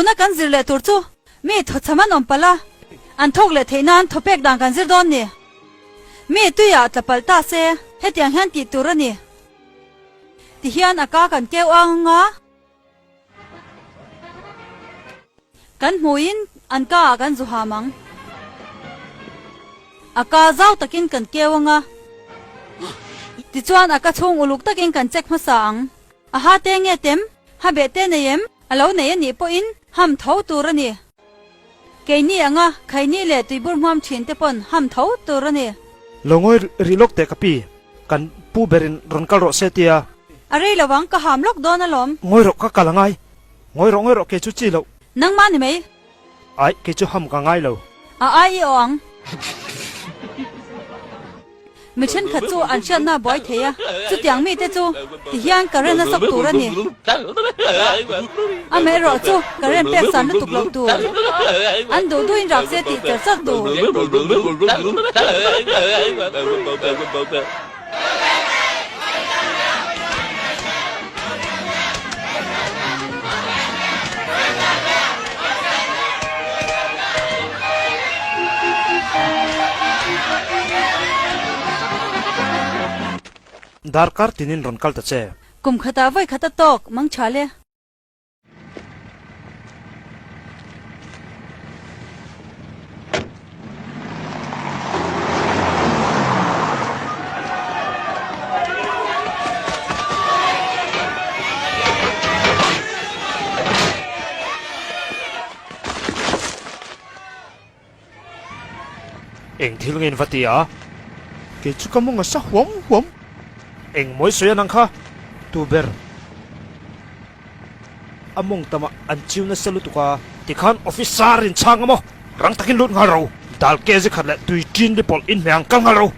Tuna kan zir leh tur chu mi thawchham an awm palh a, an thawk leh theih nan thawpek dan kan zir dawn ni. Mi tuiah tla palh ta se hetiang hian tih tur a ni. Tihian a ka kan keu ang a. Kan hmuin an ka ah kan zu ham ang. A ka zau takin kan keu ang a. Tichuan a ka chhung uluk takin kan check hmasa ang. A ha te nge tem? Ha beh te nei em? A lo nei a nih pawhin ham tho tur a ni. Keini anga khaini leh tuibur hmuam thin te pawn ham tho tur a ni. Lo ngawi rih lawk teh ka pi, kan pu berin rawn kal rawh se tia. A rei lo ang, ka ham lawk dawn alawm. Ngawi rawh ka kal angai. Ngawi rawh ngawi rawh kei chu chi loh. Nangmah ni mai. Aih, kei chu ham ka ngai lo. A ai i aw ang. Mi thenkhat chu an hriatna a buai thei a, chutiang mite chu tihian current a sawk tur a ni. Amaherawh chu current pek san lutuk loh tur, an duh duhin rak se tih char char tur. Darkar tinin rawn kal ta che. Kum khatah vawi khat a tawk mang tha le. Eng thil nge in va ti a? Kei chu ka mawng a sa huam huam. Eng mawi sawi a nang kha? Tu ber? A mawng tamah an chiu nasa lutuk a. Tikhan officer in chhang a maw? Rang takin lut nghal ro. Dal kg khat leh tui ṭin li pawlh in hmeh ang kal nghal ro.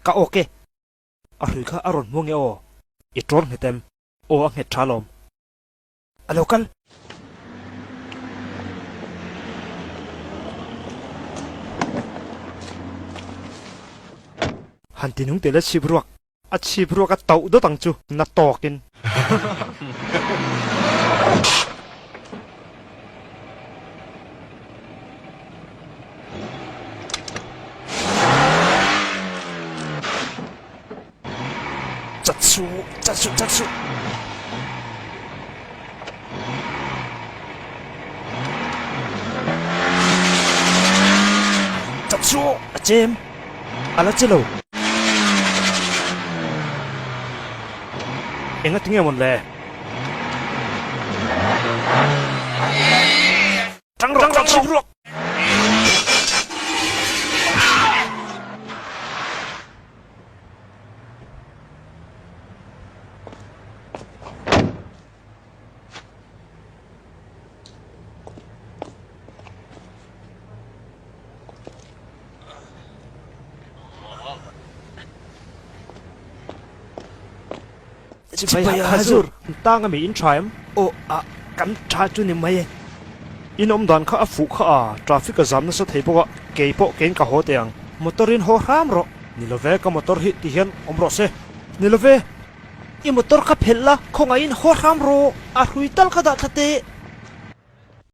Ka awk e. A hrui kha a rawn hmuang e aw. I ṭawn nghet em? Aw a nghet ṭha lawm. A lo kal. Han ti nung tel a chhip ruak. A chhip ruak a tauh dawt ang chu na tawkin. Chat suh, chat suh, chat suh. Chat suh, a chem. A la che lo. Enga tinge mawn le? Tang rawh, tang rawh. Chibai Hazur, tang ami in tha em? Aw a, kan tha chu ni mai e. In awm dan kha a fuh kha a, traffic a zam nasa thei bawk a, kei pawh keiin ka haw teh ang. Motor in haw hram rawh. Ni love, ka motor hi ti hian awm rawh se. Ni love, i motor kha phelh la, khawngaihin haw hram rawh, a hrui tal kha dah thla teh.